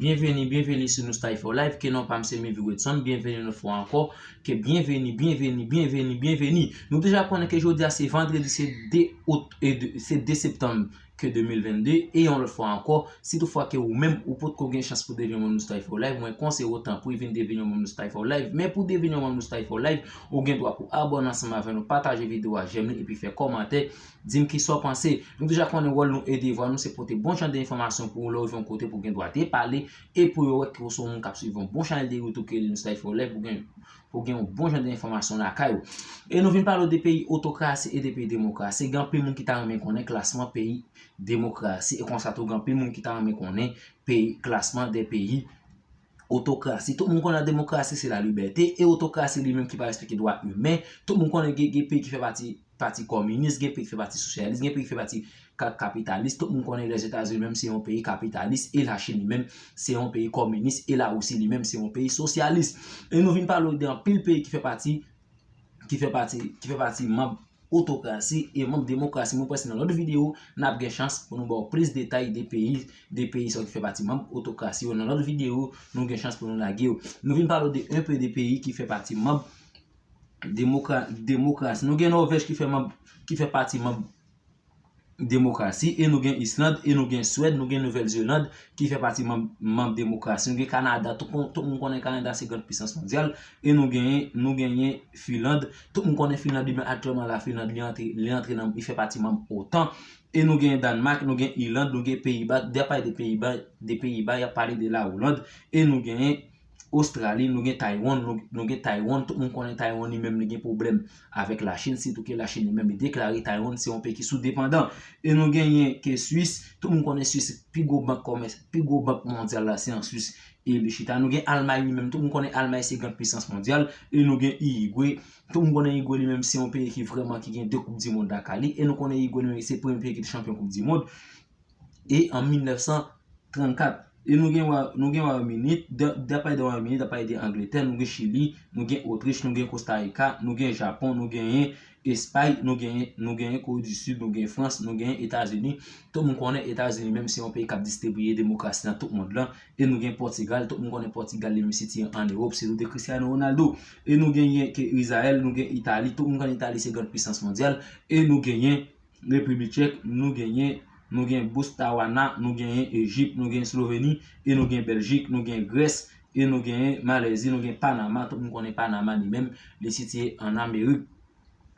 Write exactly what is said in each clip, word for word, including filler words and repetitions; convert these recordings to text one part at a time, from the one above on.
Byenveni, byenveni sou Nou Style for Life, ke non pa m se Mivi Wetson, byenveni yon lòt fwa ankò, ke byenveni, byenveni, byenveni, byenveni. Nou deja konnen ke jodi a se vandredi, se de out, e de, se de septanm ke de mil vennde, e yon lòt fwa ankò, si toutfwa ke ou menm ou potko gen chans pou devyen yon manm Nou Style for Life, mwen konseye w tanpri vin devyen yon manm Nou Style for Life. Men pou devyen yon manm Nou Style for Life, ou gen dwa pou abòne ansanm avè nou, pataje videyo a, jèm li, epi fè kòmantè, di m kisa w panse. Nou deja konnen wòl nou e devwa nou se pote bon jan de enfòmasyon pou ou lè w rive yon kote pou gen dwa de pale e pou yo wè ke w se yon moun k ap swiv yon bon chanèl de YouTube ke li Nou Style for Life pou gen, pou gen yon bon jan de enfòmasyon lakay ou. E nou vin pale w de peyi otokrasi e de peyi demokrasi. Gen anpil moun ki ta renmen konnen klasman peyi demokrasi e konsa tou gen anpil moun ki ta renmen konnen peyi, klasman de peyi otokrasi. Tout moun konnen demokrasi se lalibète e otokrasi li menm ki pa respekte dwa imen. Tout moun konnen gen, gen peyi ki fè pati, pati kominis, gen peyi ki fè pati sosyalis, gen peyi ki fè pati ka-, kapitalis. Tout moun konnen Lèzetazini menm se yon peyi kapitalis e Lachin li menm se yon peyi kominis e Larisi li menm se yon peyi sosyalis. E nou vin pale w de anpil peyi ki fè pati, ki fè pati, ki fè pati manm otokrasi e manm demokrasi. Mwen panse nan lòt videyo, n ap gen chans pou nou ba w plis detay de peyi, de peyi sa yo ki fè pati manm otokrasi yo. Nan lòt videyo, nou gen chans pou nou lage yo. Nou vin pale w de enpe de peyi ki fè pati manm demokra-, demokrasi. Nou gen Nòvèj ki fè manm, ki fè pati manm demokrasi, e nou gen Island, e nou gen Swèd, nou gen Nouvèl Zeland, ki fè pati manm, manm demokrasi. Nou gen Kanada, tout, kon-, tout moun konnen Kanada se grann pisans mondyal, e nou genyen, nou genyen Finland. Tout moun konnen Finland, li menm aktyèlman la, Finland, li antre, li antre nan, li fè pati manm otan. E nou genyen Dànmak, nou gen Iland, nou gen Peyiba, dapre de Peyiba, de Peyiba, y ap pale de la Oland, e nou genyen Ostrali, nou gen Taiwan, nou, nou gen Taiwan, tout moun konnen Taiwan li menm li gen pwoblèm avèk Lachin, sitou ke Lachin li menm li deklare Taiwan se yon peyi ki sou depandan. E nou genyen ke Swis, tout moun konnen Swis, pi gwo bank kòmès, pi gwo bank mondyal la se an Swis e li chita. Nou gen Almay li menm, tout moun konnen Almay se grann pisans mondyal, e nou gen Irigwe, tout moun konnen Irigwe li menm se yon peyi ki vrèman ki gen de koup di mond lakay li, e nou konnen Irigwe li menm se premye peyi ki te chanpyon koup di mond. E an mil nèf san trannkat. E nou gen wa-, nou gen Wayòm Ini, dapre de Wayòm Ini, dapre de Angletè, nou gen Chili, nou gen Otrich, nou gen Kosta Rika, nou gen Japon, nou genyen Espay, nou genyen, nou genyen Kore di Sid, nou gen Frans, nou genyen Etazini. Tout moun konnen Etazini menm se yon peyi k ap distribiye demokrasi nan tout mond lan. E nou gen Pòtigal, tout moun konnen Pòtigal li menm sitiye ann Ewòp, se tou de Cristiano Ronaldo. E nou genyen ke Izrayèl, nou gen Itali, tout moun konnen Itali se grann pisans mondyal. E nou genyen Repiblik Tchèk, nou genyen, nou gen Botswana, nou genyen Ejip, nou gen Sloveni, e nou gen Bèljik, nou gen Grès, e nou genyen Malezi, nou gen Panama. Tout moun konnen Panama li menm, li sitiye ann Amerik.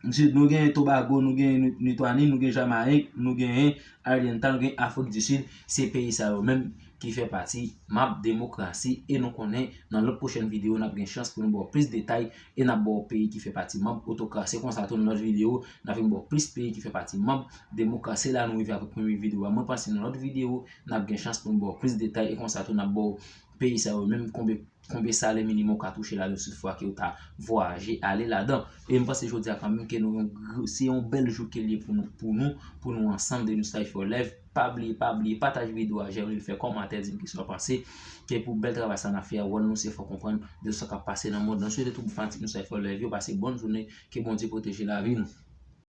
Ensuite, nou genyen Tobago, nou genyen Ni-, Nitwani, nou gen Jamayik, nou genyen Argentina, nou gen Afrik di Sid. Se peyi sa yo menm ki fè pati manm demokrasi, e nou konnen nan lòt pwochèn videyo, n ap gen chans pou nou ba w plis detay e n ap ba w peyi ki fè pati manm otokrasi. Konsa tou, nan lòt videyo, n ap vin ba w plis peyi ki fè pati manm demokrasi. La nou rive avèk premye videyo a. Mwen panse nan lòt videyo, n ap gen chans pou nou ba w plis detay e konsa tou, n ap ba w peyi sa yo menm konbe, konbe salè minimòm w ka touche ladan si toutfwa ke w ta vwayaje ale ladan. E m panse jodi a kanmenm ke nou yon gr-, se yon bèl jou ke l ye pou nou, pou nou, pou nou ansanm de Nou Style for Life. Pa bliye, pa bliye, pataje videyo a, jèm li, fè kòmantè, di m kisa w panse. Ke pou bèl travay sa n ap fè a, wòl nou se fè w konprann de sa k ap pase nan mond lan. Swete tout fanatik Nou Style for Life yo pase bòn jounen, ke Bondye pwoteje lavi nou.